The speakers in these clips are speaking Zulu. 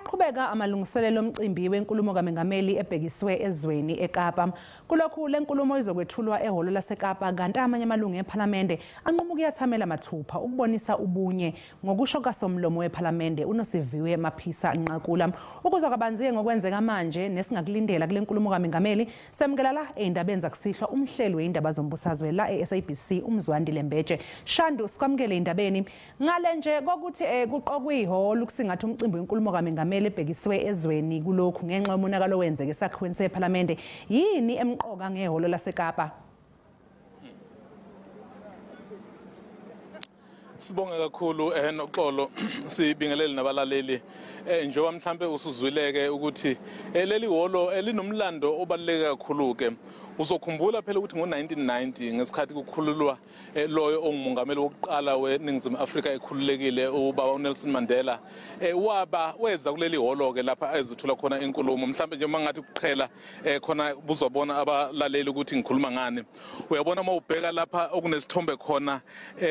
Ayaqhubeka amalungiselelo omcimbi wenkulumo kaMengameli ebhekiswe ezweni eKapa. Kulokhu lenkulumo izokwethulwa ehholo laseKapa, kanti amanye amalungu ePhalamende anquma ukuyathamela mathupha ukubonisa ubunye, ngokusho kasomlomo wePhalamende uNosiviwe Maphisa Nqakula. Ukuzwa kabanzi ngokwenzeka manje nesingakulindela kule nkulumo kaMengameli, semukela la ey'ndabeni zakusihlwa umhleli wey'ndaba zombusazwe la e-SABC uMzwandile Mbeje. Shandu, sikwamukele ey'ndabeni. Ngale nje kokuthi kuqokwe ihholo ukusingatha umcimbi wenkulumo kaMengameli ebhekiswe ezweni kulokhu ngenxa yomonakalo owenzeke esakhiweni sePhalamende, yini emqoka ngehholo laseKapa? Sibonge kakhulu noxolo, sibingelele nabalaleli. Njengoba mhlambe usuzwileke ukuthi leli hholo elinomlando obaluleke kakhulu ke. Uzokhumbula phela ukuthi ngo-1990 ngesikhathi kukhululwa loyo ongumongameli wokuqala weNingizimu Afrika ekhululekile ubaba uNelson Mandela, waba weza kuleli hholo ke lapha ayezothula khona inkulumo. Mhlambe nje uma ngathi kuqhela khona buzobona abalaleli ukuthi ngikhuluma ngani. Uyabona uma ubheka lapha okunesithombe khona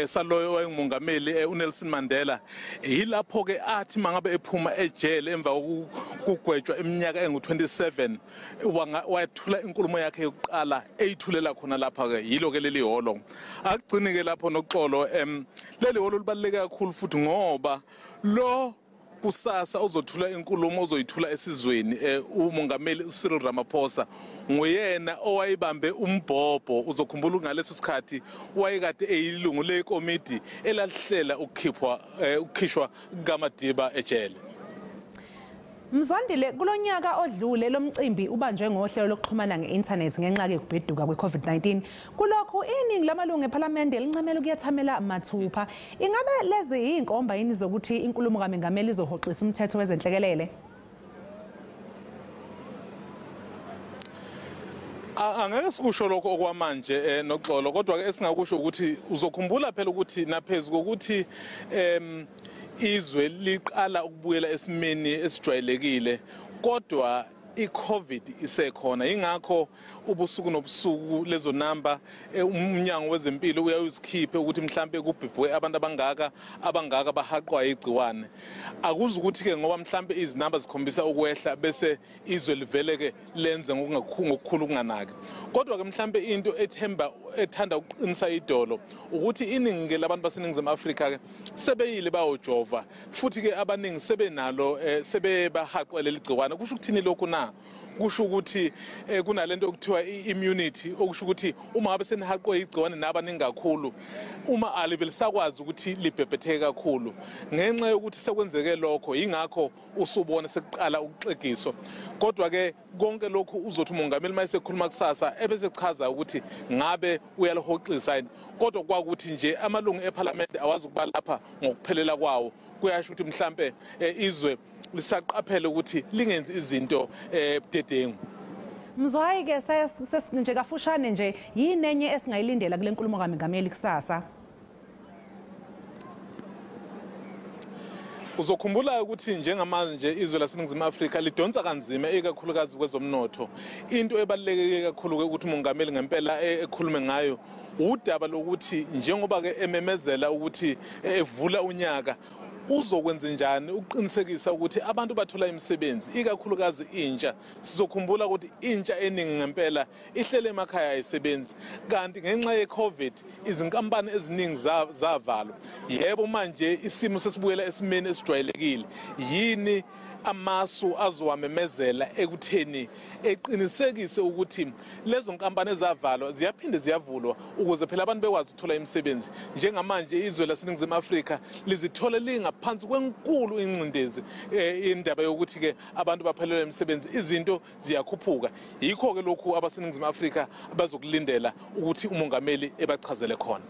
saloyo owayengumongameli uNelson Mandela, yilapho ke athi mangabe ephuma ejele emva kokugwetshwa iminyaka engu-27 wathula inkulumo yakhe yokuqala eyithulela khona lapha ke, yilo ke leli hholo. Akugcini ke lapho noxolo, leli hholo libaluleke kakhulu futhi ngoba lo kusasa uzothula inkulumo ozoyithula esizweni umongameli uCyril Ramaphosa nguyena owayibambe umbhobho. Uzokhumbula ngaleso sikhathi wayekade eyilungu lekomiti elalihlela ukukhishwa kaMadiba ejele. Mzwandile, kulonyaka odlule lomcimbi ubanjwe ngohlelo lokuxhumana nge-internet ngenxa yokubheduka kwe-COVID-19. Kulokhu iningi lamalungu ePhalamende lincamela ukuyathamela mathupha. Ingabe lezi yinkomba yini zokuthi inkulumo kaMengameli izohoxisa umthetho wezenhlekelele? Angeke sikusho lokho okwamanje noxolo, kodwa ke esingakusho ukuthi uzokhumbula phela ukuthi naphezu kokuthi izwe liqala ukubuyela esimeni esijwayelekile, kodwa i-COVID isekhona. Ingakho ubusuku nobusuku lezo namba umnyango wezempilo uyayizikhiphe ukuthi mhlambe kubhibhwe abantu abangaka bahaqwa igciwane. Akuzi ukuthi ke ngoba mhlambe izinamba zikhombisa ukwehla bese izwe liveleke lenze ngokukhulu kunganaki. Kodwa ke mhlambe into ethanda ukuqinisa idolo ukuthi iningi ke labantu baseNingizimu Afrika ke sebeyile bayojova, futhi ke abaningi sebenalo sebebahaqwe leli gciwane. Kusho ukuthini lokhu na? Kusho ukuthi kunalento okuthiwa i-immunity, okusho ukuthi uma ngabe senihaqwe igciwane nabaningi kakhulu, uma alibe lisakwazi ukuthi libhebhetheke kakhulu. Ngenxa yokuthi sekwenzeke lokho, yingakho usubona sekuqala ukuxegiswa. Kodwa ke konke lokhu uzothi umongameli mayesekhuluma kusasa ebese chaza ukuthi ngabe uyalihoxisa yini. Kodwa kwakuthi nje amalungu ePhalamende awazi ukuba lapha ngokuphelela kwawo, kuyasho ukuthi mhlambe izwe lisaqaphela ukuthi lingenzi izinto budedengu. Mzwayi ke nje kafushane nje, yini enye esingayilindela kule nkulumo kaMengameli kusasa? Uzokhumbula ukuthi njengamanje izwe laseNingizimu Afrika lidonsa kanzima ikakhulukazi kwezomnotho. Into ebaluleke kakhulu ukuthi umongameli ngempela ekhulume ngayo udaba lokuthi njengoba ke ememezela ukuthi evula unyaka, uzokwenza njani ukuqinisekisa ukuthi abantu bathola imisebenzi, ikakhulukazi intsha. Sizokhumbula ukuthi intsha eningi ngempela ihlele emakhaya ayisebenzi, kanti ngenxa ye-COVID izinkampani eziningi zavalwa. Yebo, manje isimo sesibuyela esimeni esijwayelekile. Yini amasu azowamemezela ekutheni eqinisekise ukuthi lezo nkampani ezavalwa ziyaphinde ziyavulwa ukuze phela abantu bekwazi ukuthola imisebenzi? Njengamanje izwe laseNingizimu Afrika lizithole lingaphansi kwenkulu ingcindezi, indaba yokuthi ke abantu baphelelwe imisebenzi, izinto ziyakhuphuka. Yikho ke lokhu abaseNingizimu Afrika bazokulindela ukuthi umongameli ebachazele khona.